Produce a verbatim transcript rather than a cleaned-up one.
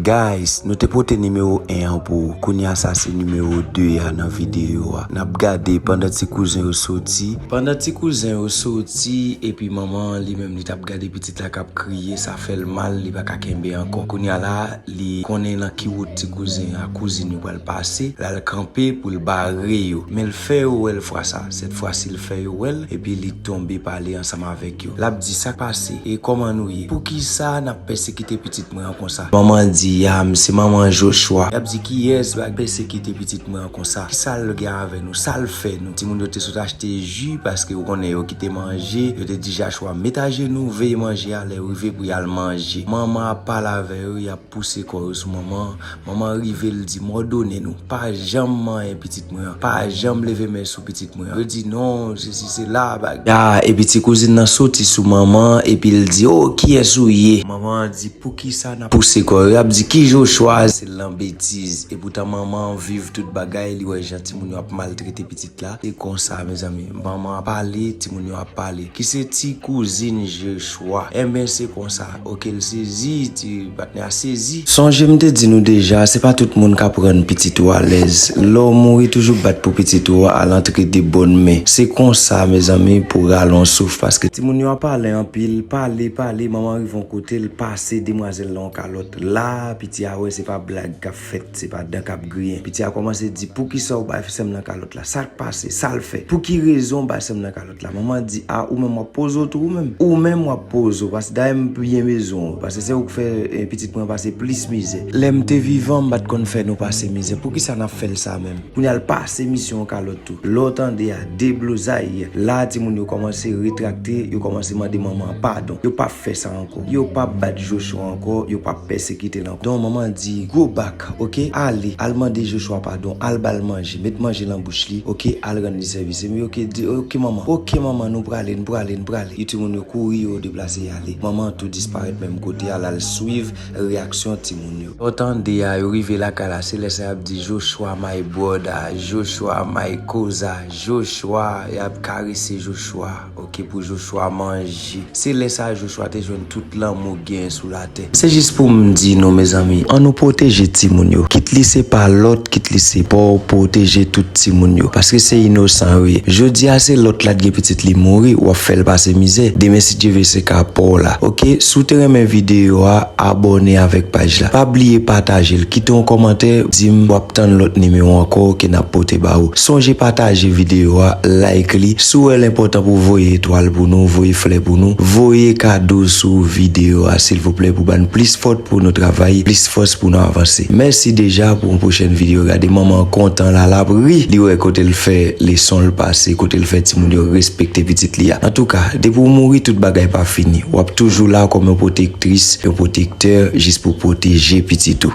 Guys, nou te pote nimewo en an pou ou. Kounye a sa se nimewo de a nan videyo a. N ap gade pandan ti kouzen yo soti. Pandan ti kouzen yo soti, epi manman an li menm li t ap gade pitit la k ap kriye, sa fè l mal, li pa ka kenbe ankò. Kounye a la, li konnen nan ki wout ti kouzen ak kouzin yo pral pase, l al kanpe pou l bare yo. Men l fè yo wè l fwa sa. Sèt fwa si l fè yo wè l, epi li tonbe pale ansanm avèk yo. L ap di, "Sa k pase? E kòman nou ye? Poukisa n ap pèsekite pitit mwen an konsa?" Manman an di, "A, m se manman Joshua." Y ap di, "Kiyès k pèsekite pitit mwen an konsa? Kisa l gen avè nou? Sa l fè nou?" Timoun yo te sot achte ji, paske ou konnen yo kite manje, yo te di Joshua, "Met ajenou, veye manje a, lè yo rive pou y al manje." Manman ap pale avè yo, y ap pouse kò yo sou manman an. Manman an rive, l di, "M òdone nou, pa janm manyen pitit mwen an, pa janm leve men sou pitit mwen an." Yo di, "Non, sesi, sela, bagay." Ya, epi ti kouzin nan soti sou manman an, epi l di, "O, kiyès ou ye?" Manman an di, "Poukisa n ap pouse kò yo?" Y ap di, "Ki Joshua?" Se lan betiz. Epoutan manman an viv tout bagay, li wè jan timoun yo ap maltrete pitit la. Se konsa, mezanmi. Manman an pale, timoun yo ap pale. Ki se ti kouzin Joshua. Enben, se konsa. Oke, l sezi, ti patnè a sezi. Sonje m te di nou deja, se pa tout moun k ap rann pitit ou alèz. Lè w mouri, toujou bat pou pitit ou a al antre de bòn men. Se konsa, mezanmi, pou rale yon souf, paske timoun yo ap pale anpil, pale, pale, manman rive yon kote, l pase demwazèl nan yon kalòt. La, piti a wè se pa blag k ap fèt, se pa dan k ap griyen. Piti a kòmanse di, "Poukisa w bay sè m nan kalòt la? Sa k pase? Sa l fè? Pou ki rezon w bay sè m nan kalòt la?" Manman di, "A, ou menm w ap poze w tou, ou menm? Ou menm w ap poze w, paske dayè m byen bezwen w, paske se ou k fè, eh, pitit mwen pase plis mizè. Lè m te vivan, m pa t konn fè nou pase mizè. Poukisa n ap fè l sa menm?" Kounye a l pase misye yon kalòt tou. Lè w tande a, deblozay. La, timoun yo kòmanse retrakte, yo kòmanse mande manman an padon. Yo p ap fè sa ankò. Yo p ap bat Joshua ankò, yo p ap pèsekite l ankò. Donk, manman di, "Go back, oke? Ale, al mande Joshua padon, al ba l manje, met manje nan bouch li, oke? Al rann li sèvis." Epi, oke, di, "Oke, manman. Oke, manman, nou prale, nou prale, nou prale." Yo timoun yo kouri, yo deplase, y ale. Manman an tou disparèt menm kote a, l al swiv reyaksyon timoun yo. Yo tande a, yo rive lakay la, se lè sa y ap di, "Joshua, my brother, Joshua, my koza, Joshua." Y ap karese Joshua, oke, pou Joshua manje. Se lè sa a Joshua te jwenn tout lanmou genyen sou latè. Se jis pou m di nou, mezanmi, ann nou pwoteje timoun yo. Kit li se pa lòt, kit li se pa w, pwoteje tout timoun yo. Paske se inosan yo ye. Jodi a se lòt la t gen pitit li mouri, w ap fè l pase mizè. Demen, si Dye vle, se ka pa w la. Oke, si w te renmen videyo a, abòne avèk paj la. Pa bliye pataje l, kite yon kòmantè, di m w ap tann lòt nimewo ankò ke n ap pote ba ou. Sonje pataje videyo a, like li. Si w wè l enpòtan pou w voye etwal pou nou, voye flè pou nou, voye kado sou videyo a, silvouplè, pou ban plis fòs pou nou travay, plis fòs pou nou avanse. Mèsi deja pou yon pwochèn videyo. Gade manman an kontan la, l ap ri. Li wè kote l fè leson l pase, kote l fè timoun yo respekte pitit li a. Antouka, depi w mouri, tout bagay pa fini. W ap toujou la kòm yon pwotektris, yon pwotektè, jis pou pwoteje pitit ou.